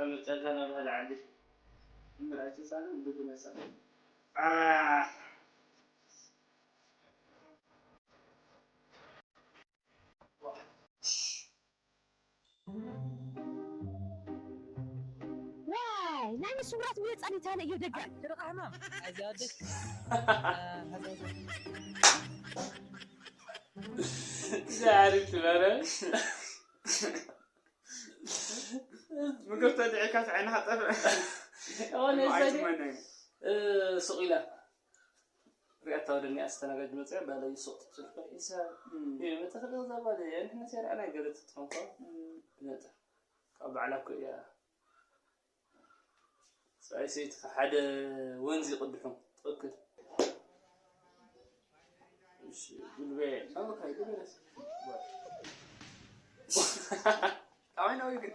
መምጸልታ ናብ ሓደ ዓዲ። እምበር ኣይትጻረፍ፣ ብግመሳ። ኣህ። ዋይ፣ ናይ ስውራት መጻኒት ኣነ እዩ ደገ። ኣይ፣ ትርቓ ሕማም። ኣዚ ኣደሽ። ዛዕሪ ትበረ። ምግብ ተድዒካስ ዓይንኻ ጠፍእ። እዋን እዛ ድያ? ኣይትመነን። እ፣ ሱቕ ኢላ። ሪኣታ ወደ እኒኣ ኣስተናጋጅ መፅያ፣ ባለይ ሱቕ ስልካ ኢሳ። እም። ይሄ መፅእ ከለኹ እዛ ጓል እያ፣ ንሕና ሰሪዕና ገለ ትትኾን እኮ። እም። ትመፅእ። ካብ ባዕላ እኮ እያ። ሰብኣይ ሰበይቲ ካብ ሓደ ወንዝ ይቕድሑ። ትኽክል። እሺ፣ ጉልበ። ኣበካ ይግበረስ። ኣበይ ነው ግን?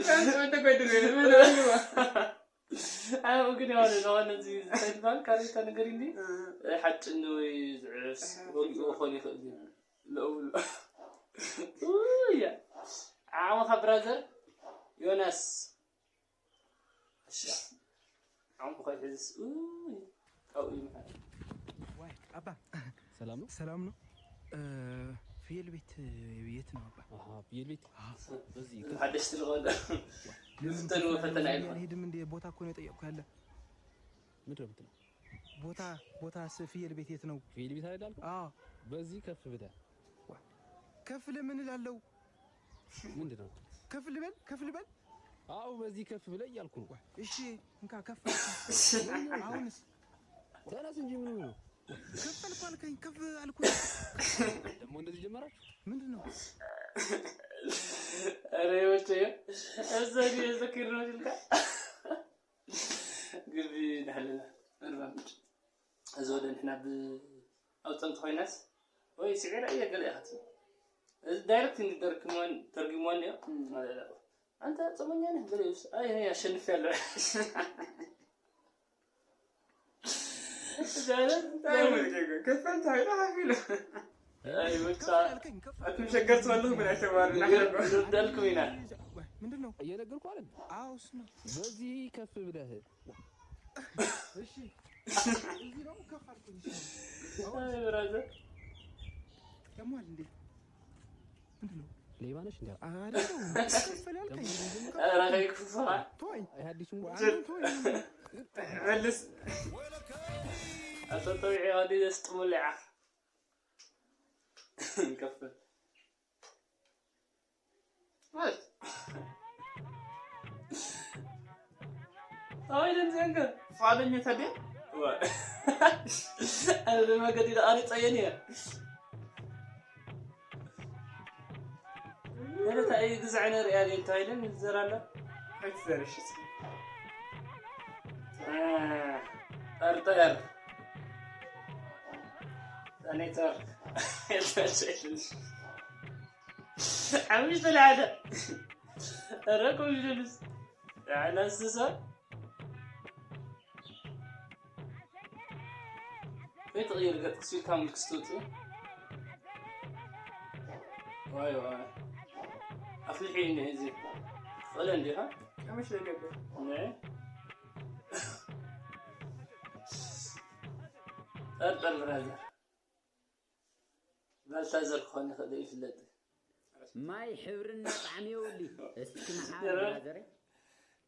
ከንቱ እንደ ገድሉ የለ፣ ምን ነው? ኣይ፣ ግን የሆነ፣ የሆነ እዚ እንታይ ትባል ካሬታ ነገር እንዲ? እ። ሓጭን ወይ ዝዕስ እህ። ወጊኡ ክኾን ይኽእል እዩ። ለእውሎ። ኡያ። ዓቕምኻ ብራዘር ዮናስ። እሺ። ዓቕምኻ ይሕዝስ። ኡይ። ካብኡ ይምሓር። ዋይ፣ ኣባ። ሰላም ነው? ሰላም ነው። እ፣ ፍየል ቤት የት ነው አባ? አሃ፣ ፍየል ቤት? አዎ። በዚህ ከፍ- ሓደሽቲ ዝኾነ ለምን ዝፍተንዎ ከፍ ፈተና ያለ ይልኳል። አልሄድም እንዴ? ቦታ እኮ ነው የጠየቅኩ ያለ። ምንድን ነው የምትለው? ቦታ፣ ቦታ ስ-፣ ፍየል ቤት የት ነው? ፍየል ቤት አይደል አልኩህ? አዎ። በዚህ ከፍ ብለህ። ከፍ ለምን እላለሁ? ምንድን ነው? ከፍ ልበል? ከፍ ልበል? አዎ፣ በዚህ ከፍ ብለህ እያልኩ ነው። እሺ፣ እንካ ከፍ አልኩ። አሁንስ? ተነስ እንጂ ምን ነው? ከፍ አልኩ አልከኝ፣ ከፍ አልኩ። ደግሞ እንደዚህ ጀመራችሁ? ምንድን ነው? ኧረ ይወቸ፣ እዛ ዲየ ዘኪር ነው ሲልካ። ግቢ ንሕልና፣ ኣርባ ምንጭ። እዚ ወደ ንሕና ብ-፣ ኣብ ጸምቲ ኮይናስ፣ ወይ ስዒራ እየ ገለ እያ ክትብል። እዚ ዳይሬክት እንዲ ተርጉምዋን-፣ ተርጉምዋን እዮ። እም። ኣንተ ጾመኛ ነህ? ገለ ይብስ-፣ ኣይ፣ ኣይ፣ ኣሸንፍ ያለ። እንታይ ነው? እንታይ ነው? ከፈል ታይላ ሀፊለ። ኣይ፣ ብቻ ከፍ አልከኝ፣ ከፍ አትም ሸገር ትወልህ ምን አይተባሉ ነገር ነው። እንዳልኩም ኢና። ምንድን ነው? እየነገርኩህ አይደል? አዎ፣ እሱ ነው። በዚህ ከፍ ብለህ። እሺ። እዚህ ነው ከፍ አልኩኝ። እሺ። አይ፣ ብራዘር። ያሟል እንዴ? ምንድን ነው? ሌባ ነሽ እንዴ? አይደለሁም። ከፍ አልከኝ። ኧረ፣ ከፍ አልከኝ። ተወኝ። አይ፣ አዲሱ አንተ ተወኝ። መልስ። አቶ ተውዒ፣ ወዲ ደስ ጥሙልዓ። ከፍ። ማለት። አይ፣ ደም ዘንገ። ፋለኝ ተደ? ዋ። ኣነ ድማ ገዲደ ኣነ ጸየን እየ። ወደ ታይ ግዛዕ ነር ያለ እንታይ ለን ዘራለ? ኣይትዘርሽ እስኪ። እ፣ ጠርጠር። ኔትወርክ። ሓሙሽተ ለዓለ። ኧረ ኮንፊደንስ። ለዓለ እንስሳ። ከይትቕይር ገጽ ክስቢልካ ምልክት ትውጽእ። ዋይ ዋይ። ኣፍልሒኒ እዚ። ጸለ እንዲኻ? ቀምሽ ዘይገብር። ነ? ጠርጠር ብራዘር። ባልታዘር ክኾን ይኽእል ይፍለጥ። ማይ ሕብርና ጣዕሚ የብሉ። እስኪ መሓር ኧረ። ብራዘረ።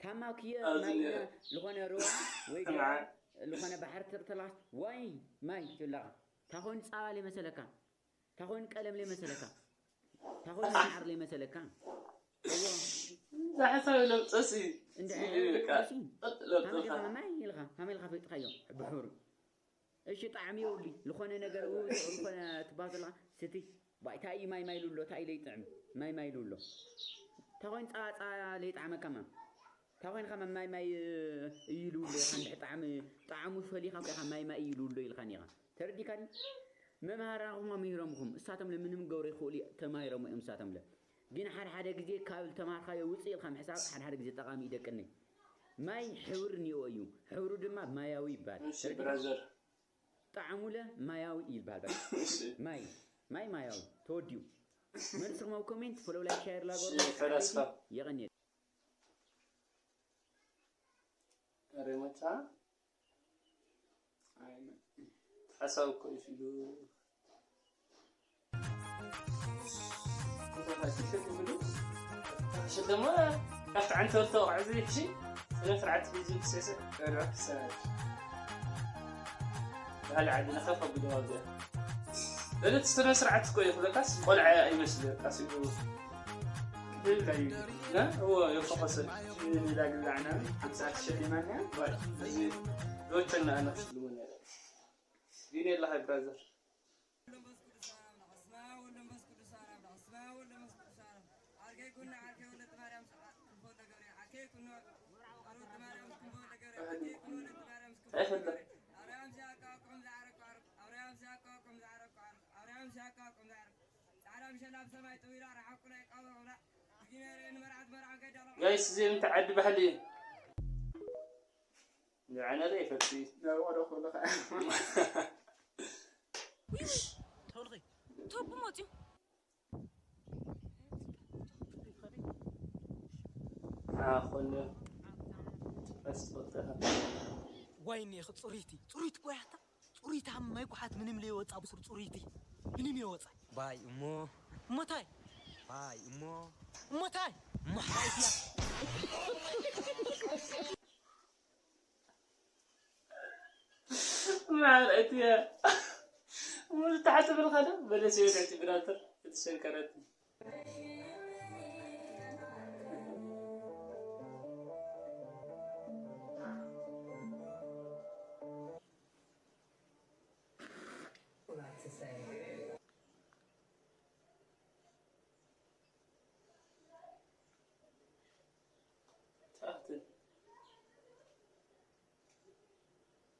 ታማ ክየ ኣብዚ ማይ ነ-፣ ዝኾነ ሩባ ወይ ስምዓ። ገ-፣ ዝኾነ ባሕሪ ትርተላስ ዋይ ማይ ትብላኻ። ታኾን ጻባ ለይ መሰለካ። ታኾን ቀለም ለይ መሰለካ። ታኾን መዓር ለይ መሰለካ። እዎ። ዛሕሳዊ ለብጠሲ። እንደ ስኢሉ በቃ። ለብጠሲ። ቀጥ ለብጠኻ። ሃመልካ ማይ ኢልካ፣ ሃመልካ ፈይጥካዮ። ብሕብሩ። እሺ፣ ጣዕሚ የብሉይ። ዝኾነ ነገር እውን ዝኾነ ትባህ ዘለኻ ስቲ። ባይ፣ ታይ እዩ ማይ ማይ ኢሉ ኣሎ? ታይ ኢለ ይጥዕም? ማይ ማይ ኢሉ ኣሎ። እንታይ ኮይኑ ፃ-፣ ፃ-፣ ለይጣዕመካ ማም? እንታይ ኮይንካ ማም ማይ ማይ እዩ ኢሉ ኣሎ ኢኻ? እንድሕር ጣዕሚ፣ ጣዕሙ ፈሊኻ እኮ ኢኻ ማይ ማይ እዩ ኢሉ ኣሎ ኢልካኒ ኢኻ። ተረዲእካ ድዩ? መምሃራንኹም ኣምሂሮምኹም። እሳቶም ለምንም ክገብሩ ይኽእሉ እዩ፣ ተማሂሮም እዮም እሳቶም ለ። ግን ሓደ ሓደ ግዜ ካብ ዝተማሃርካዮ ውፅእ ኢልካ ምሕሳብ ሓደ ሓደ ግዜ ጠቓሚ እዩ ደቅነይ። ማይ ሕብሪ እኒኦ እዩ። ሕብሩ ድማ ማያዊ ይበሃል። እሺ ተረዲእካ? ብራዘር። ጣዕሙለ ማያዊ ይበሃል። በቃ። እሺ። ማይ፣ ማይ ማያዊ ተወዲኡ። መልስኹም ኣብ ኮሜንት፣ ፎሎው፣ ላይክ፣ ሸር ላገሩ ፈላስፋ። የቐንየ። ሬሞቻ ሓሳብ እኮ እዩ ኢሉ ሽደሞ ካብቲ ዓንተወልተ ወቕዐ ዘይሕሺ ስነ ስርዓት ሒዙ ክሰሰ ረክሰ ባህሊ ዓድና ከፍ ኣቢሉ ኣብዚኣ ለለት ስነ ስርዓት እኮ እዩ ክብለካስ ቆልዓ ይመስል በቃ ስኡ ክብላ እዩ እዎ የፈኸሰ ሌላ ግዛዕና ሓምሳ ተሸሊማና ዶቸና ኣነክስልሙና ዲን የለሃ ብራዘር ጋይስ እዚ እንታይ ዓዲ ባህሊ እዩ ንዓና ዘይፈልጥ እዩ ናብቆ ዶ ክብሉ ከዓ ተውልኺ ቶቡ መፅዩ ኣኾነ ትፈስጦተኻ ዋይ እኒኤ ጽሩይቲ ጽሩይቲ ጎያታ ጽሩይቲ ሃማይ ጓሓት ምንም ለይወጻ ብሱር ጽሩይቲ ምንም የወጻ ባይ እሞ እሞታይ ባይ እሞ እሞታይ መሓይትያ ማርዕትያ ሙሉ ታሕቲ ብልኻዶ በለስ ይወድዕቲ ብራተር እቲ ሸንከረት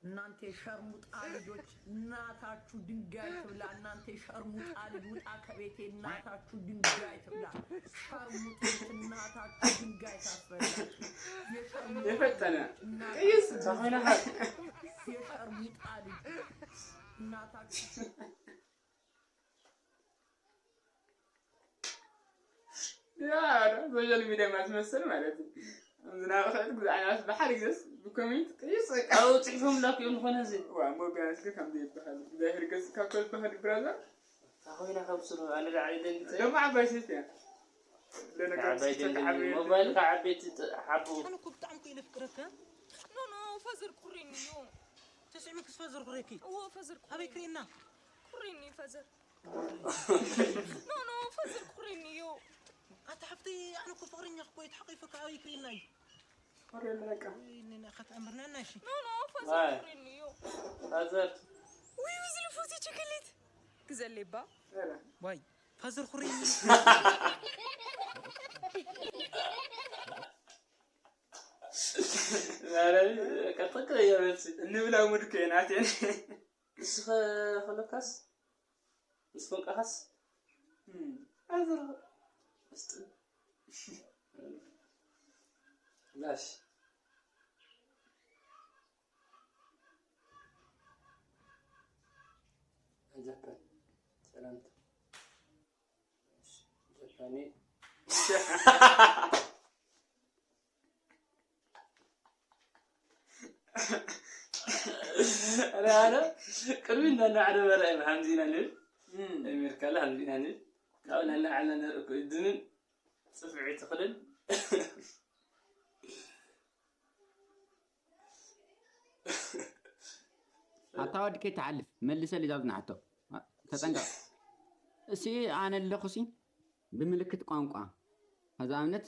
እናንተ የሸርሙጣ ልጆች እናታችሁ ድንጋይ ትብላ። እናንተ የሸርሙጣ ልጅ ውጣ ከቤቴ እናታችሁ ድንጋይ ትብላ። ሸርሙጦች እናታችሁ ድንጋይ ታስበላችሁ። የሸርሙጣ የፈጠነ እናታችሁ ቅይስ ተኾይነ የሸርሙጣ ልጅ እናታችሁ ያ ሶሻል ሚዲያ ማስመሰል ማለት እዩ ዝናብኸት ግዛዕናስ ብሓደ ግዜስ ብኮሜንት ቅይስ በቃ ኣብኡ ፅሒፎም ላኪኦም ዝኾነ እዚ ዋ ሞቢያንስ ግን ከምዚ ይበሃል እግዚኣብሔር ገጽካ ከልበሃል ብራዘር ታኾይና ከምስሉ ኣነ ዳዕሊ ደንግፀ ደሞ ዓባይ ሴት እያ ለነገር ዓባይ ቲክቶክ ደንግፀ ዓባይ ሞባይል ከዓበይቲ ሓቡ ኣነ እኮ ብጣዕሚ እኮ ኢለ ፍቅረካ ኖ ኖ ፋዘር ኩሪኒ እዩ ተስዕሚ ክስፋ ዘርኩረኪ እዎ ፋዘር ኣበይ ክሪእና ኩሪኒ ፋዘር ኖ ኖ ፋዘር ኩሪኒ እዩ ኣታ ሓፍተይ ኣነ እኮ ፍቅረኛ እኮ እዩ ተሓቂፉካ ኣበይ ክሪእና እዩ ወረለካ ከተኣምርናና እሺ ኖ ኖ ፋዘር ዋይ። ኩሪኒ እዩ ፋዘር ውይ ዝልፉ እዚ ቸኮሌት ግዘለይ ባ ዋይ ፋዘር ኩሪኒ ማለት ቀጥቅጥ እያ መልሲ እንብላ ሙድ ከየናቴን እስኸ ከለካስ ምስ ፈንቃኻስ ኣዘር ስጥ ላሽ ጃፓን ሰላምታ ጃፓኒ ኣረ ኣረ ቅድሚ እንዳናዕደ በረ ሃምዚና ንብል ኣሜሪካ ለ ሃምዚና ንብል ካብኡ ነናዕልና ነርኢ እኮ እዩ ድንን ፅፍዒ ትኽልን ኣታ ወዲ ከይትሓልፍ መልሰ ሊዛብ ዝናሓቶ ተጠንቀቕ። እሲ ኣነ ኣለኹ ሲ ብምልክት ቋንቋ ኸዚ ኣብነት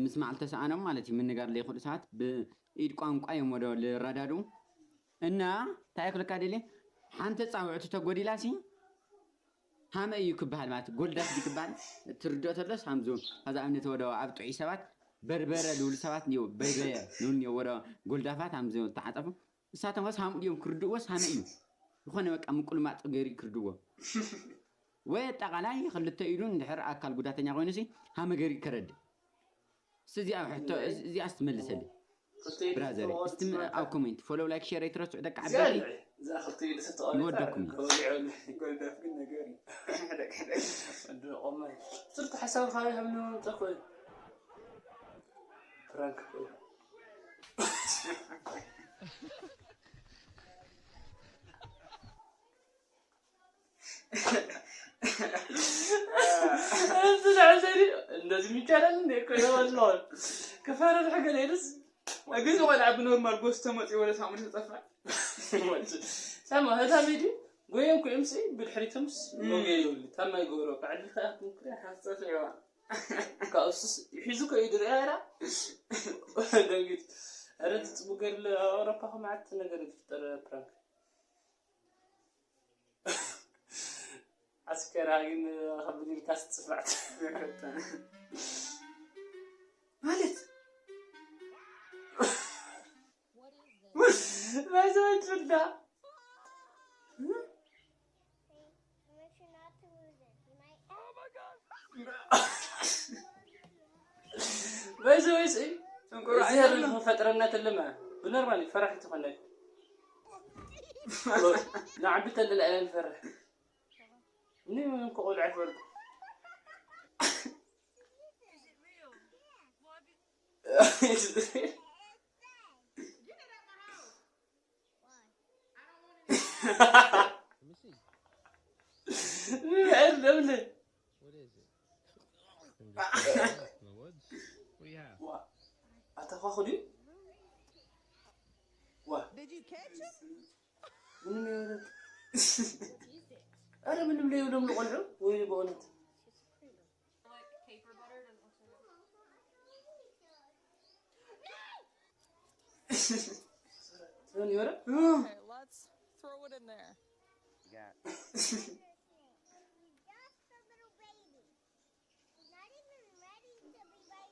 ምስማዕ ልተሰኣኖም ማለት እዩ ምንጋር ለይኽእሉ ሰባት ብኢድ ቋንቋ እዮም ወደ ልረዳድኡ እና እንታይ ክልካ ደልየ ሓንቲ ፃውዕቲ ተጎዲላ ሲ ሃመ እዩ ክበሃል ማለት ጎልዳፍ ድዩ ክበሃል ትርድኦ ተሎስ ሃምዚ ኸዚ ኣብነት ወደ ኣብ ጥዑይ ሰባት በርበረ ልብሉ ሰባት እንዲዮ በይበየ ንብሉ እንዲዮ ወደ ጎልዳፋት ሃምዚ ተዓፀፉ ንሳቶም ከስ ሃምኡ ድዮም ክርድእዎስ ሃመ እዩ ዝኾነ በቃ ምቁልማጥ ገይሩ ክርድዎ ወይ ኣጠቓላይ ክልተ ኢዱ እንድሕር ኣካል ጉዳተኛ ኮይኑ ሲ ሃመ ገይሩ ከረድእ እስቲ እዚኣ ሕቶ እዚኣ ስትመልሰልኝ ብራዘር እስቲ ኣብ ኮሜንት ፎሎው ላይክ ሼር ኣይትረስዑ ደቂ ዓበይቲ እዛ ክልተ ኢሉ ተጠቐሚታ ይወደኩም እዩ። ከወዲዐሉ። ጎልዳፍ ግን ነገር እዩ። ሕደግ፣ ሕደግ። ወዲ ቆማይ። ስልቲ ሓሳብ ካበይ ሃብኒ መምጸእኩ እዩ። ፕራንክ እኮ እዩ። እዚ ልዕል ዘዲ እንደዚህ ይቻላል እንዴ? እኮ ይኸውልህ። ክፈረድ ሕገ ለይልስ። ግን ቆልዓ ብኖርማል ጎስ ተመጽዮ ወደ ሳሙን ተጠፋ። ሰማ፣ ህታ ሜዲ ጎየም ኩ ኤምሲ ብድሕሪቶምስ እም። ሎጌ ይብሉ። ታማይ ገብሮ፣ ባዕዲ ከኣ ክንክሪ ሓጸፍ ይዋ። ካብሱስ ሒዙ እኮ እዩ ድሪያ ኢላ። ደንጊት። ኧረ ትጽቡ ገድሊ ኣብ ኣውሮፓ እኮ መዓት ነገር ይፍጠር ፕራንክ። ዓስከራ ግን ከቢድ ኢልካ ስትጽፋዕ። ማለት ባይዘወይ ትብዳ። ባይዘወይ ሲ ጥንቁር እግዚኣብሔር ኣይደለም። ፈጥረና ተለማ ብኖርማል ፈራሕ ትኾነ ንዓቢ ተለላ ኢና ንፈርሕ። እኔ ምንም እኮ ቆልዓ ይፈርድ። Let me see. What is it? In the, in the woods? What do you have? ዋ፣ ኣተኳኹ ድዩ? ዋ። Did you catch him? ምንም የለ። ኧረ ምንም ለይብሎም ንቆልዑ ወይ በእውነት። Like caper butter doesn't look so good. ትበል ይበረ? Okay, let's throw it in there. You got He's not even ready to be by himself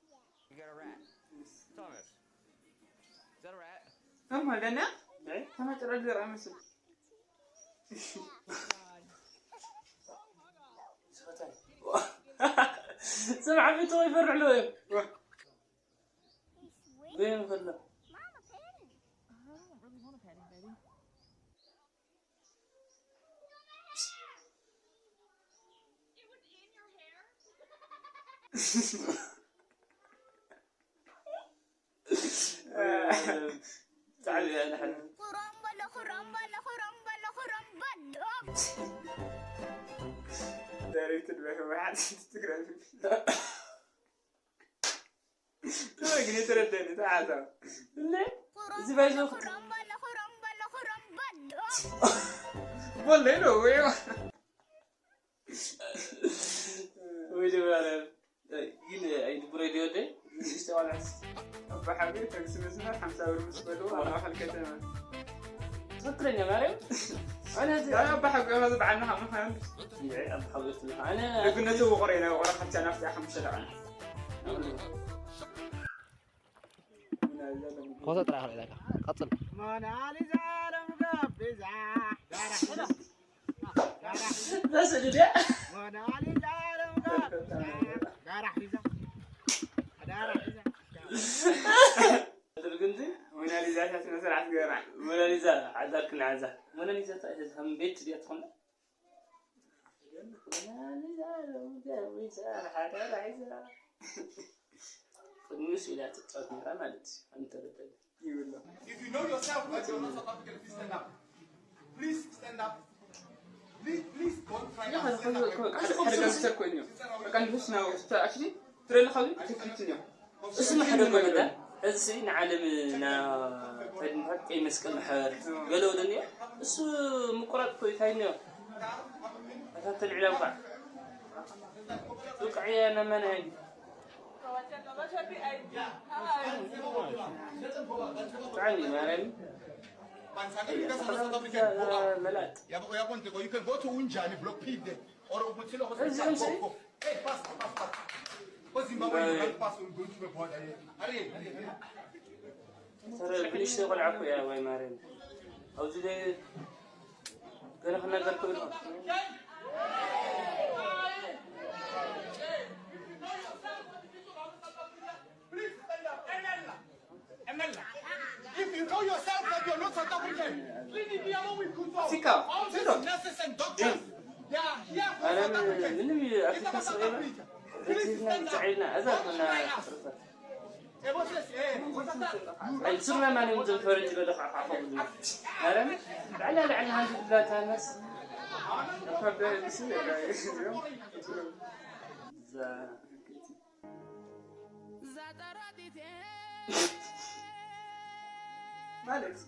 yet. You got a rat. Thomas. Is that a rat? Come on, Lena. Come on, Lena. ስምዓ፣ ፊቱ ይፈርሕ ኣሎ እዩ። He's sweet. በይኑ ከሎ። Mama, pet him. I don't really want to pet him, baby. ብጣዕሚ እያ ንሓን። ክረምበሎ፣ ክረምበሎ፣ ክረምበሎ፣ ክረምበሎ። ዳይሬክትድ ባይ ህወሓት ትግራይ። ወይ ግን የተረዳኝ ተዓዛ። እንዴ? እዚ ባይዘው ክረምበሎ፣ ክረምበሎ፣ ክረምበሎ። ቦሌ ነው ወይ? ወይ ደባለ። ግን ኣይድብሮ ይዲ ወደይ። ንእሽተይ ቆልዓ። ኣባ ሓቢር ተግሲ መስመር ሓምሳ ብር ምስ በልዎ ኣብ ማእኸል ከተማ። ትኽክለኛ ማርያም። ኣነ እዚ ኣባ ሓቢር ኣብዚ በዓልና ካብ ምዃን። እንዴ፣ ኣባ ሓቢር ትልካ። ኣነ ደግነቱ ውቕር ኢና፣ ውቕር ካብታ ናፍታ ሓሙሽተ ደቂቃ። ፎቶ ጥራሕ ኢለካ። ቀጽል። ሞናሊዛ ሎም ጋቢዛ። ዳራ ሒዛ። ዳራ ሒዛ። በስ ድያ? ሞናሊዛ ሎም ጋቢዛ። ዳራ ሒዛ። ዳራ ሒዛ። ድርግንቲ? ሞናሊዛ እታ ስነ ስርዓት ገራ። ሞናሊዛ፣ ሓዳርክን ሓዛ። ሞናሊዛ እታ እዛ ከም ቤት ድያ ትኾን? ሞናሊዛ ሎም ጋቢዛ። ሓዳራ ሒዛ። ቅድሚኡ ስኢላ ትጻወት ነይራ ማለት እዩ። ኣይተረደኣን። ይብሎ። If you know yourself that you're not South African, please stand up. Please stand up. Please, please don't try and stand up. ሓደ ጋንግስተር ኮይኑ እዩ። በቃ ንጉስ ነው። Actually ትረልኻ ግን ትክክል እዩ። እሱ ማሕደር ኮመዳ፣ እዚ ንዓለም ና ተድምሐት ቀይ መስቀል ማሕበር ገለ ወደን እየ። እሱ ምቁራጥ እኮ እዩ፣ እንታይ እኒኦ? ኣታ ተልዕላ እኳ። ብቃዕ እያ ነመን ኣይዲ። ብጣዕሚ ማርያም። መላጥ። እዚኦም ሲ? ሰረ ብንእሽተይ ቆልዓ እኮ እያ፣ ወይ ማርያም። ኣብዚ ደ-፣ ገለ ክነገር ክብል እኮ። You call yourself like you're not South African. Clean India, we could go. Africa. All these nurses and doctors, they are here for South Africans. ምንም Get ኣፍሪካ about South ስለ Africa. Please stand up. ፃዒና እዛ Don't ኮና try us. Eh, what's this? Eh, what's that? ኣይስርና ማንም ዘፈረጅ ለለካ ዓፋ ኣረ ብዕላ ልዕል ሃንድ ብላታ ነስ ማለት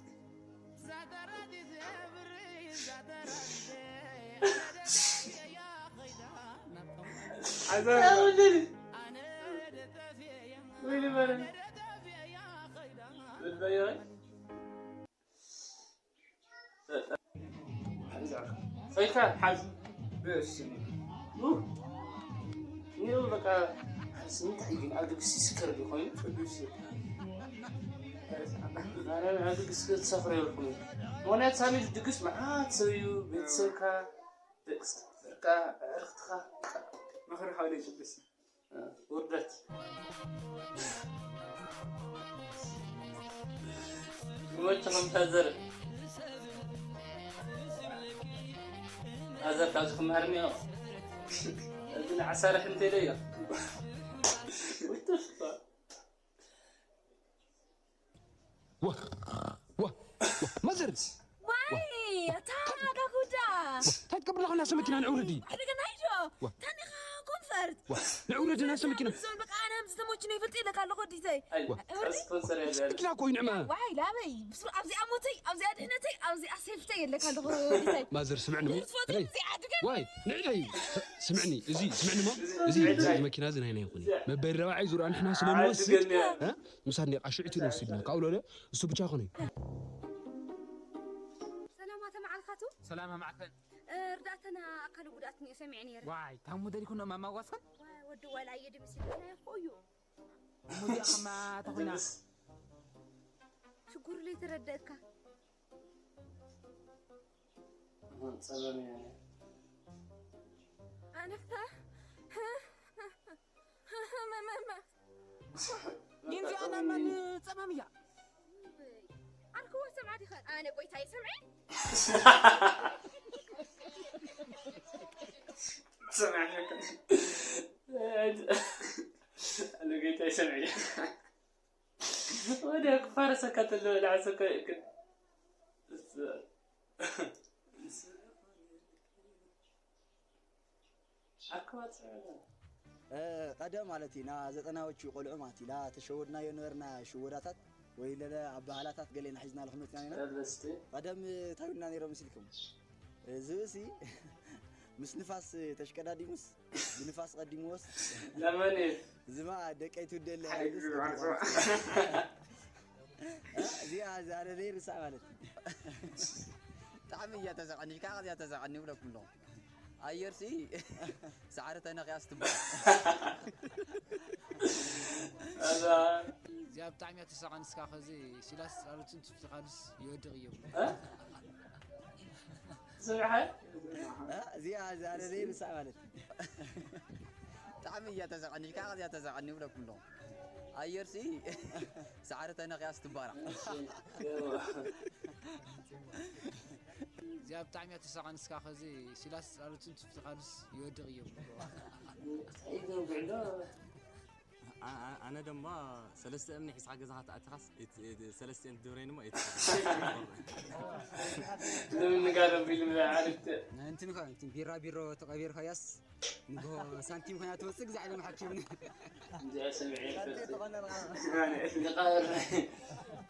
ፈይካ ሓዝ ኒው በቃ ስምንት እዩ ግን ኣብ ድግሲ ስከር ዲኾይኑ ኣብ ድግሲ ክትሰኽሮ የብልኩም። ምክንያቱ ሳሚ ድግስ መዓት ሰብ እዩ፣ ቤተሰብካ፣ ደቂ ሰብካ፣ ኣዕርኽትኻ። ምኽሪ ሓውለይ ቅዱስ ውርደት። ይመችኹም። ታዘር ታዘር ካብዚ ክመሃር እኒኦ። እዚ ንዓሳርሕ እንተኢለ እዮ። ውትፍ ዋ ዋ ዋ ማዘር ዋይ ኣታ ዳጉዳ እንታይ ትገብር ኣለኻ ናሰ መኪና ንዕውርዲ ዕድግና ሂዶ ታኒኻ ኮንፈርት ንዕውረዲ ናሰ መኪና ዞን በቃ ኣነ ምዝ ተሞችኖ ይፈልጥ የለካ ኣለኹ ወዲተይ ስፖንሰር ያለ መኪና እኮ እዩ ንዕመ ዋይ ላበይ ብስሩ ኣብዚኣ ሞተይ ኣብዚኣ ድሕነተይ ኣብዚኣ ሴፍተይ የለካ ኣለኹ ወዲተይ ማዘር ስምዕኒ እሞ ትፈትወ እዚኣ ድገ ዋይ ንዕደይ ስምዕኒ እዚ ስምዕኒ እሞ እዚ እዚ መኪና እዚ ናይና ይኹን መበል ረባዓይ ዙርያ ንሕና ስለ ንወስድ ምሳድ ቃሽዕቲ ንወስድ ኢና ካብኡ ለለ እሱ ብቻ ኮነ ሰላማተ መዓልካቱ ሰላም መዓልከን እርዳእተና ኣካል ጉዳት እኒኦ ሰሚዐ ነይረ ዋይ ታሙ ደሊኩ ነው ማማዋስከን ወዲ ዋላ እየ ድምስ ይለና እኮ እዩ ሙዚያ ከማ ተኾይና ሽጉር ለይተረደእካ ጸበም እያ ኣነፈ ጊንዚ ኣና መን ጸማም እያ ኣንክዎ ሰምዓ ዲኸ ኣነ ጎይታ ይሰምዐ ሰምዐ ኣነ ጎይታ ይሰምዐ ወደ ክፋረሰካ ተሎ ላዕሰካ ይእክል ቀደም ማለት ኢና ዘጠናዎቹ ቆልዑ ማለት ኢና ተሸወድናዮ ነበርና ሽወዳታት ወይ ለለ ኣባህላታት ገሌና ሒዝና ልክመፅና ኢና ቀደም እንታይ ኢልና ነይሮም ምስልኩም ዝብሲ ምስ ንፋስ ተሽቀዳዲሙስ ብንፋስ ቀዲምዎስ ለመን እዩ ዝማ ደቀይ ትውደለ እዚኣ ዛረበይ ርሳዕ ማለት እዩ ብጣዕሚ እያ ተዘቐኒ ከዓ እዚኣ ተዘቐኒ ይብለኩም ኣለኹ ኣየርሲ ሳዕሪ ተነኺያ ስትበሃል ኣዛ እዚኣ ብጣዕሚ እያ ተሳቐ ንስካ ከዚ ሲላስ ፃሎትን ትፍትኻሉስ ይወድቕ እዮም ስምዐ እዚኣ ዛረበይ ርሳዕ ማለት እዩ ብጣዕሚ እያ ተዘቐኒ ከዓ እዚኣ ተዘቐኒ ይብለኩም ኣለኹ ኣየርሲ ሳዕሪ ተነኺያ ስትባራዕ እዚኣ ብጣዕሚ እያ ተሳቐ ንስካ ከዚ ሲላስ ፃሎትን ትፍትኻሉስ ይወድቕ እዮም ኣነ ድማ ሰለስተ እምኒ ሒዝካ ገዛኻ ተኣቲኻስ ሰለስቲአን ትድብረይን እሞ ንምንጋር ቢሉ ዓርፍቲ እንትን ቢራ ቢሮ ተቐቢርካያስ ንጎ ሳንቲም ኮይና ትወፅእ ግዛዕ ኢሎም ሓኪምኒ እዚኣ ሰሚዐ ይፈልጥ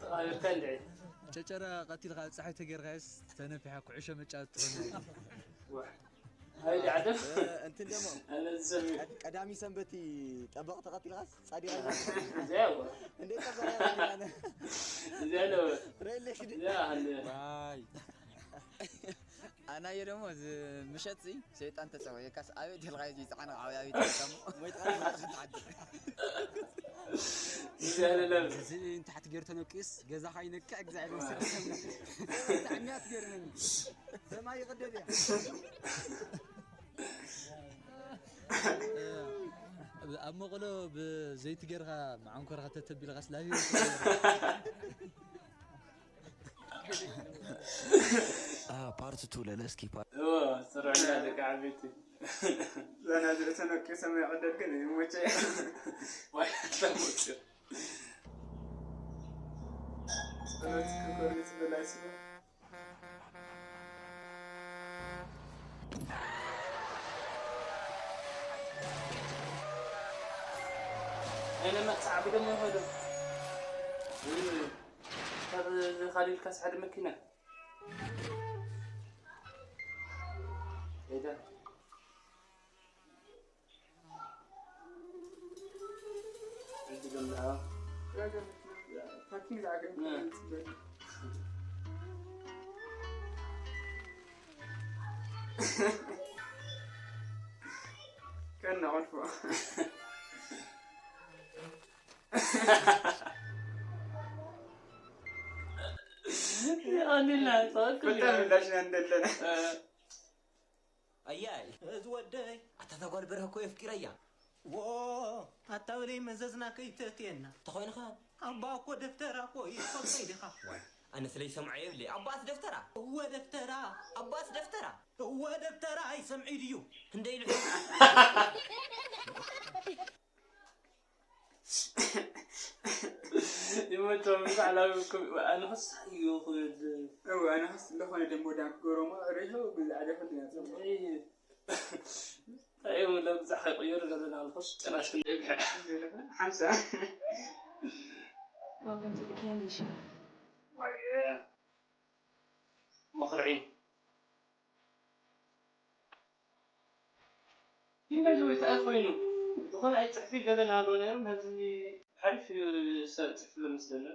ተቓብርካ እንድዒ ጨጨራ ቀቲልካ ኣብ ፀሓይ ተጌርካዮስ ተነፊሓ ኩዕሾ መጫወት ትኾነ ሃይዲ ዓደም እንትን ደሞ ኣነ ዝሰሚዕ ቀዳሚ ሰንበቲ ጠበቕ ተቐቲልካስ ጻዲቕ እዚኣ እዋ እንዴት እዚኣ ነበረ ረሌክድ እዚኣ ሃለ ዋይ ኣናየ ደሞ እዚ ምሸት ሲ ሰይጣን ተፀወየካስ ኣበይ ደልካ እዚ ይፅዓነ ዓብይ ኣበይ ተጠቀሙ እዚኣ ለለም እዚ ንታሕቲ ገይሩ ተነቂስ ገዛኻ ይነቅዕ እግዚኣብሔር ምስክር ብጣዕሚ እያ ትገርመኒ ሰማይ ይቕደድ እያ ኣብ መቕሎ ብዘይቲ ገይርካ መዓንኮርካ ተተቢልካ ስላቢ ፓርት ቱ ለለስኪ እዎ ስርዕና ደቂ ዓበይቲ ዘናዝዕ ተነቂሰ መቕደድ ግን ይሞቸ ዋይ ተሞት ጸሎት ክጎርት ብላይ ስለ ኣይነ መጽዓ ቢሎም ይኸዱ ካብ ዝኻሊልካስ ሓደ መኪና ሄደ ዕድልና ፓርኪንግ ዝዓገብ ከና ቆልፎ ይቐኒልና ተወክል በጣም ምላሽና እንደለና ኣያይ እዚ ወደይ ኣታ ተጓል በርሀ እኮ የፍቂረያ ዎ ኣታ በለይ መዘዝና ከይተእትየና ተኾይንኻ ኣባ እኮ ደፍተራ እኮ ይፈልጦ ኢኻ ኣነ ስለ ይሰምዖ የብለ ኣባስ ደፍተራ እወ ደፍተራ ኣባስ ደፍተራ እወ ደፍተራ ኣይሰምዒ ድዩ ክንደይ ኢሉ ይመቸም ባዕላዊ ኣንኽስ እዩ ክብል እወ ኣነ ኸስ ዝኾነ ደሞ ዳም ክገብሮሞ ሬሾ ግዛዕ ደፍል ናጽ እንታይ እዮም ሎም ብዛሕ ከይቅየሩ ዘለና ኣንኽስ ጨናሽ ክንደይ ብሕሕ ሓምሳ Welcome to the candy shop. መኽርዒ ይመልስ ወይ ሰኣት ኮይኑ ዝኾነ ኣይፅሕፊ ገለ ናዶ ነይሩ ነዚ ሓሪፍ እዩ ሰብ ፅሕፍሉ ምስለና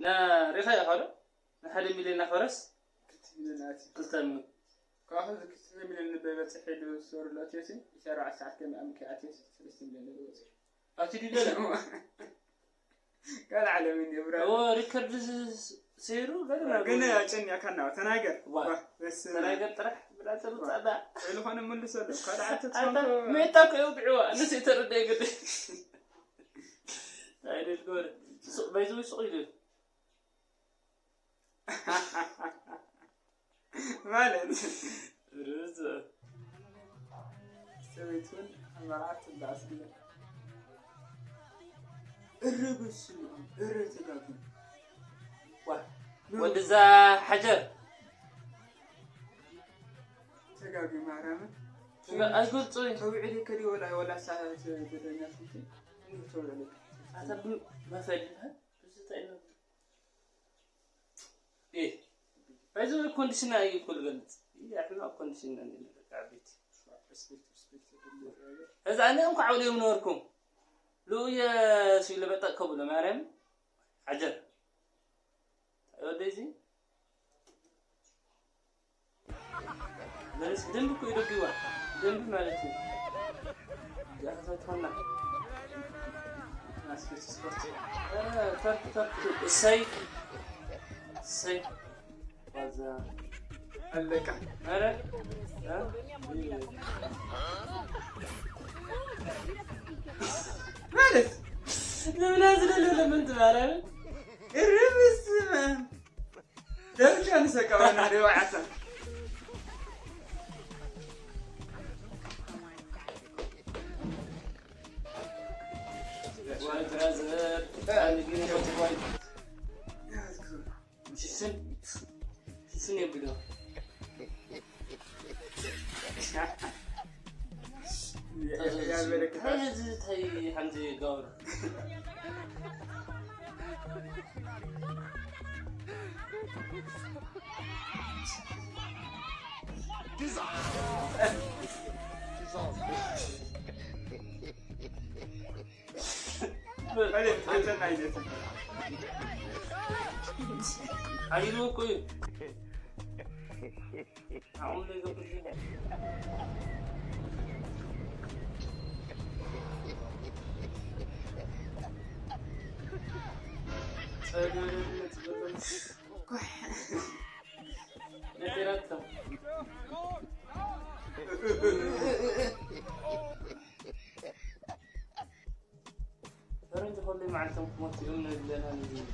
ና ሪኻ ኢኻ ዶ ንሓደ ሚልዮን ናፈረስ ክልተ ሚልዮን ካብዚ ክልተ ሚልዮን ንበበፅሒ ዝሰሩሉ ኣትዮሲ ይሰራ ሰዓት ከመይ ኣምኪ ኣትዮሲ ሰለስተ ሚልዮን ዝወፅእ ኣቲ ድደለ ካልእ ዓለም እንዲ ብራ እዎ ሪከርድ ሰይሩ ገለ ግን ጨኒዕካና ተናገር ዋ። ተናገር ጥራሕ ብላ ተምጻእና ዝኾነ መልሰሉ ካልእ ዓዲ ኣታ ትኾንኩ ሜታ እኮ የውግዕዋ ንስ ተረዳይ ግዲ ኣይደል ጎረ ሱቕ በይዙ ሱቕ ኢሉ ማለት ርዝ ሰበይትውን መርዓት ትበኣስ እረ በስመ ኣብ እረ ተጋግዩ ወድዛ ሓጀር ተጋግዩ ማርያምን ኣይገልጹ እዩ ተውዕሊ ከዲ ወላ ወላ ሳት ተደኛ ስቲ እንዲ ተውዕሊ ኣታ ብመፈል ይበሃል ብዝታይ ነብር እዚ ኮንዲሽና እዩ እኮ ዝገልጽ ኣሕና ኮንዲሽና ንበቃ ቤት ሪስፔክት ሪስፔክት እዚ ኣነ እንኳዕ ውልዮም ነበርኩም ልኡየ ሲሉ በጠቅ ከብሎ ማርያም ሓጀር ወደዚ ደንብ እኮ ይደግዋ ደንብ ማለት እዩ ዛሕፈትኮና ስፖርት ተርፍ ተርፍ እሰይ እሰይ ዋዛ ኣለካ ኧረ ማለት ንብላ ዝደለለ ምን ትባረር እርምስመ ደብቻ ንሰቀባና ደባዓታ ዋይ ብራዘር ኣንግን ይፈትዋይ ሽፍን ሽፍን የብሎ ያበለክታ እዚ ታይ ሓምዚ ጋብር ሓይሉ እኮ እዩ ዓቕሙ ዘይገብር ፈረንጂ ከለይ መዓልቶም ክሞት እዮም ንብለና ንብል።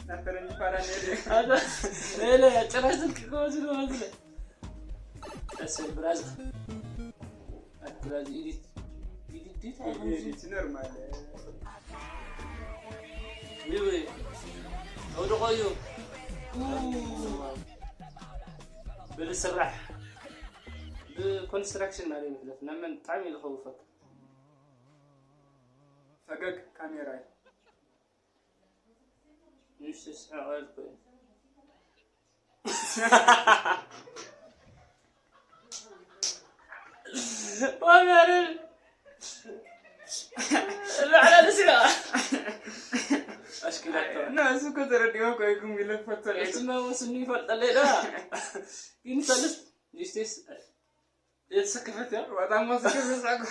ናፈረኒ ፋራ ነይረ። ኣታ፣ ሌላ ጭራሽ ስልኪ ከወስድ ወስድ። ቀስ በል ብራዘር። ኣቲ ብራዘር፣ ኢዲት፣ ኢዲት፣ ኢዲት ኣይኮንሽ። ኢዲት ኖርማል። ይብሪ። ኣውድቆ እዩ። ኡ። ብልስራሕ። ብኮንስትራክሽን ማለት ይመስለክ። ነመን ብጣዕሚ እዩ ዝኸውፈክ። ፈገግ ካሜራ እዩ። ንሱ ስሕቕ ኣልኩ። ወገርን ልዕላ ንስራ። ኣሽኪላቶ። እና እሱ እኮ ተረዲኦ እኮ ይኩም ይለፈቶ ለይዶ። እሱ መውስ እንፈልጠለይ ዶ? ግን ሰለስት ንስቴስ የተሰከፈት ያ? በጣም ማስከፍ ይሳቁ።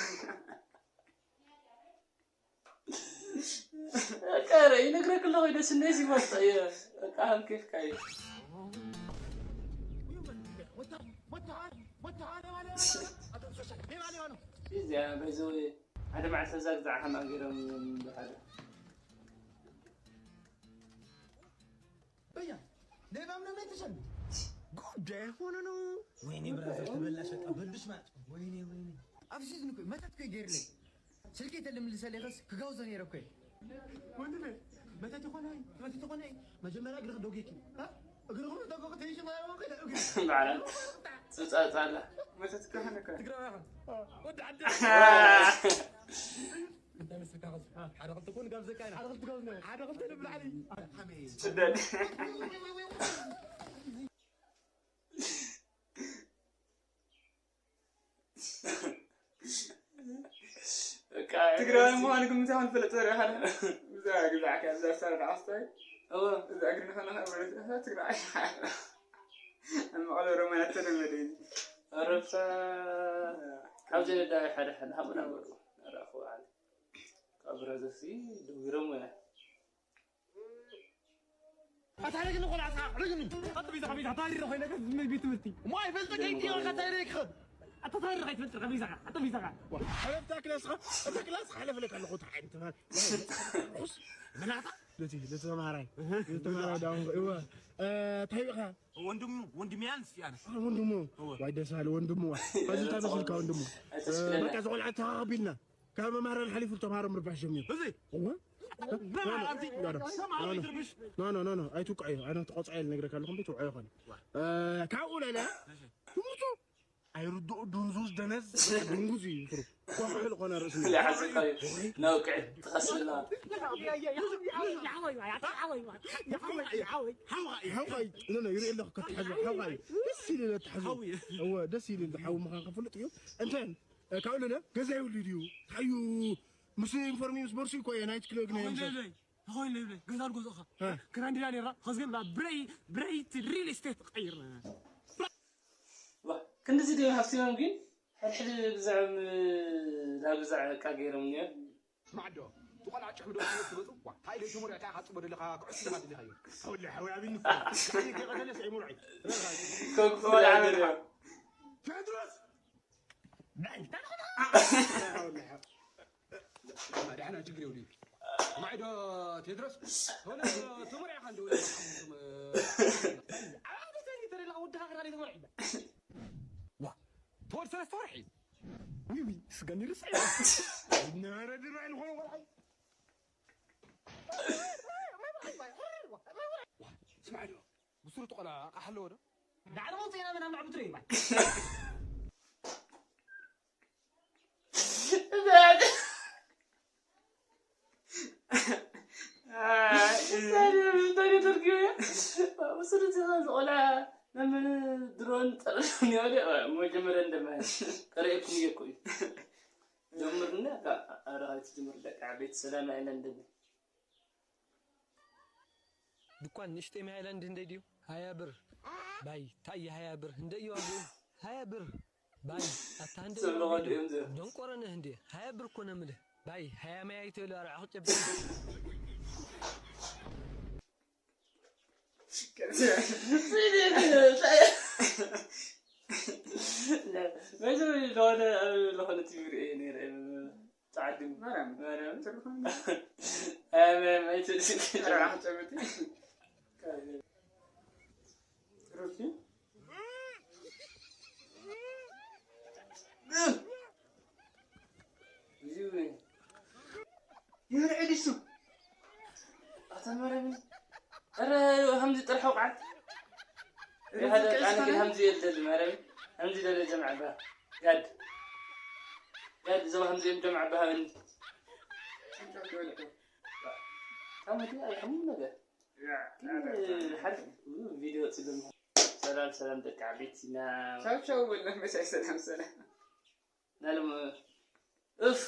ቀረ ይነግረክ ኣለኹ፣ ደስ እንዴ ሲመጣ የ-፣ በቃ፣ ኣሁን ኬፍካ እዩ። እዚኣ፣ በዚ ወይ፣ ሓደ መዓልቲ እዛ ግዛዕ ከማን ገይሮም ብሓደ። በያ፣ ሌባም ነው ቤተሰብ። ጉዳይ ሆነ ነው። ወይኔ ብራዘር፣ ተበላሽ፣ በቃ፣ በልሽ ማለት ነው። ወይኔ፣ ወይኔ። ኣብ ሲዝን እኮ መተት እኮ ይገርለኝ። ስልኬ ተልምልሰለይኸስ ክጋብዞ ነይረ እኮ። ወንድሜ፣ መተት ይኾነ፣ መተት ይኾነ። መጀመርያ እግርኽ ዶጌኪ። እ? እግርኹም ዶጌኪ ተይሽ ማለት ነው። እግር። በዓል ጽጻጻ ኣላ። መተት ከሆነ ከ። ትግራይ ኢኻ። ወዲ ዓዲ። እንታይ መስልካ ኸዚ? ሓደ ክልተ ኮን ጋብዘካ ኢና። ሓደ ክልተ ጋብዘና። ሓደ ክልተ ንብላዕሊ። ስደድ። በቃ፣ ትግራዋይ ምዃኑ ግምት ይኹን ፍለጥ ዘርኢ ሓደ። እዛ ግዛዕካ፣ እዛ ኣሰራርሓ ኣስታይ። እወ። እዛ እግሪ ንኸና ማለት እዛ ትግራዋይ። ኣብ መቐለ ኦሮማይ ኣተለመደ እዩ። ኣረብሳ ካብ ዘየዳ ሓደ ሓደ ሃቡና በሉ። ኣራኹ በዓል። ካብ ብራዘርሲ ደው ኢሎም ወያ። ኣታ ረግኒ ቆልዓ ስኻ፣ ረግኒ። ኣታ ቢዛ፣ ቢዛ፣ ታሪኽ ኮይነ ከ ዝመይ ቤት ትምህርቲ። እሞ ኣይፈልጥን ከይትዮ፣ ኣታ ታሪኽ። ኣታ ታሪኽ ኣይትፈልጥን፣ ቢዛ፣ ኣታ ቢዛ። ሕለፍታ ክላስኻ፣ እታ ክላስ ሓለፍለካ ኣለኹ፣ ተሓይን ትማል። ርኹስ፣ መናታ። ለቲ፣ ለቲ ተማራይ። እህ። ለቲ ተማራይ ዳውን፣ እወ። እ፣ እንታይ ኢኻ? ወንድሙ፣ ወንድም ያንስ ያንስ። አ፣ ወንድሙ። እወ። ዋይ ደስ ኣለ ወንድሙ፣ ዋ። ኸዚ እንታይ መስልካ ወንድሙ? ኣይተስክለና። በቃ፣ ዝቆልዓ ተኻኸቢልና። ካብ መምህራን ሓሊፉ ተምሃሮ ምርባሕ ጀሚሩ። እዚ? እወ። በላ ኣብዚ ኖ፣ ኖ። ሰማዕ ኖ፣ ኖ። ኣይትርብሽ። ኖ፣ ኖ፣ ኖ፣ ኖ። ኣይትውቃዕ እዩ። ኣነ ተቆጻ እየ ልነግረካ ኣለኹ እምበር ትውቃዕ ይኾነ። ዋ። እ፣ ካብኡ ለለ እሺ። ትምህርቱ ኣይርድኦ፣ ድንዙዝ፣ ደነዝ፣ ድንጉዝ እዩ ትሩ። ኮሕል ኮነ ርእሲ። لا حسيت أيوه. نوقع تغسلنا. ሓውኻ እዩ። ኖ፣ ኖ፣ ይርኢ ኣለኹ ከተሓዞ። ሓውኻ እዩ። ደስ ኢሉ እዩ ተሓዞ። ሓውኻ እዩ። እወ፣ ደስ ኢሉ እዩ። ሓው ምዃን ክፍልጥ እዩ። እንታይ? እ፣ ካብኡ ለለ ገዛ ይብሉ ድዩ? ታዩ ምስ ዩኒፎርም ምስ ቦርሱ እኮ እየ ናይት ክለብ ግን እየ ምሸት። ተኾይን ለይብለይ፣ ተኾይን ለይብለይ፣ ገዛ ንገዝኦኻ። እ። ክራይ እንዲና ነይራ፣ ኸዚ ግን ብረይ-፣ ብረይቲ ሪል ስቴት ቀይርና። ዋ፣ ክንድዚ ድዮም ሃብቲሞም ግን? ሕድሕድ ግዛዖም፣ እ፣ ናብ ግዛዕ ዕቃ ገይሮም እኒኦም። ስማዕ ዶ፣ እቲ ቆልዓ ጭሕሚ ዶ ትመፁ? ዋ፣ እንታይ ኢለ ትምርዖ? እንታይ ኢኻ ትፅቦ ዘለኻ? ክዕሱ ኢኻ ደሊኻዮ? ወላሂ ሓወይ፣ ኣብኒ እኮ። ከይቀተለስ ኣይምርዖይ። ከግፉ ወላ ወላ ገለ። ቴድሮስ! ዳሕና ችግር የብሉን። ማዕዶ ቴድሮስ፣ ቶሎ ትምርዕ ኢኻ እንደ ወዲ ሓሙስ፣ ኣብ ዓመት ተሪ ተሪ ኢኻ ወዲ ሃገር ናይ ትምርዕ ኢኻ። ዋ፣ ተወድ ሰለስተ ወርሒ። ዊ፣ ዊ፣ ስገኒ ርሳዕ። ነበረ ድሮ ኣይንኾነ ወርሒ። ዋ፣ ስማዕ ዶ፣ ብሱሩ ተቆላ ኣቕሓ ኣለዎ ዶ? ዳዕሮ ወፂና ምናምን ዕብትሮ ይባል። መጀመርያ እንደማ ቀሪአኩም እየኩ እዩ ጀምርና። ኣረ ትጅምር ደቂ ዓበይቲ ሰላም ኣይለን ደሊ። ድኳን ንእሽተይ ማይ ሃይላንድ ህንደይ ድዩ? ሃያ ብር። ባይ፣ ታይ ሃያ ብር? ህንደይ እዩ ዋግኡ። ሃያ ብር። ባይ፣ ኣታ ህንደይ እዩ ሰብ ለቐዱ ዋግኡ። እዮም ዘ- ደንቆሮ ነህ እንዴ? ሃያ ብር እኮ ነው የምልህ። ባይ፣ ሃያ ማይ ኣይትበል፣ ኣረ ዓኹ ጨብጥ። መቼም ለሆነ፣ ለሆነ ቲቪ ርኤ ነይረ። ጻዕዱ ማርያም ማርያም ትርጉም ኣመ ማይተ ራዕም ጨብቲ ሩኪ ይርዒ ድሱ ኣታ ማርያም ኧረ ከምዚ ጥርሑ ቃል ሓደ ቃል ግን ከምዚ የለ ማርያም ከምዚ ደለ ጀምዓ ባ ጋድ ጋድ ዘባ ከምዚ ጀምዓ ባ ሃብኒ ታሙቲ ኣይሕሙ ነገር ሓደ ቪዲዮ ጽልም ሰላም ሰላም ደቂ ዓበይቲ ና ቻው ቻው በልና መሳይ ሰላም ሰላም ናለም እፍ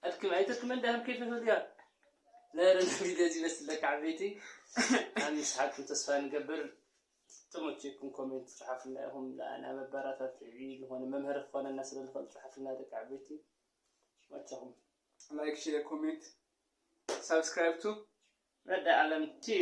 ኣድክም ኣይተድክም እንዳ ከም ከይፈ ፈልያ ነረ ቪዲዮ እዚ መስል ደቂ ዓበይቲ ኣብ ምስሓቅኩም ተስፋ ንገብር ተመቸኩም ኮሜንት ጽሓፉና ኢኹም ለኣና መበራታት ዝኾነ መምህር ክኾነና ስለ ዝኾነ ጽሓፉና ደቂ ዓበይቲ መቸኹም like share comment subscribe to ረዳ ዓለም ቲቪ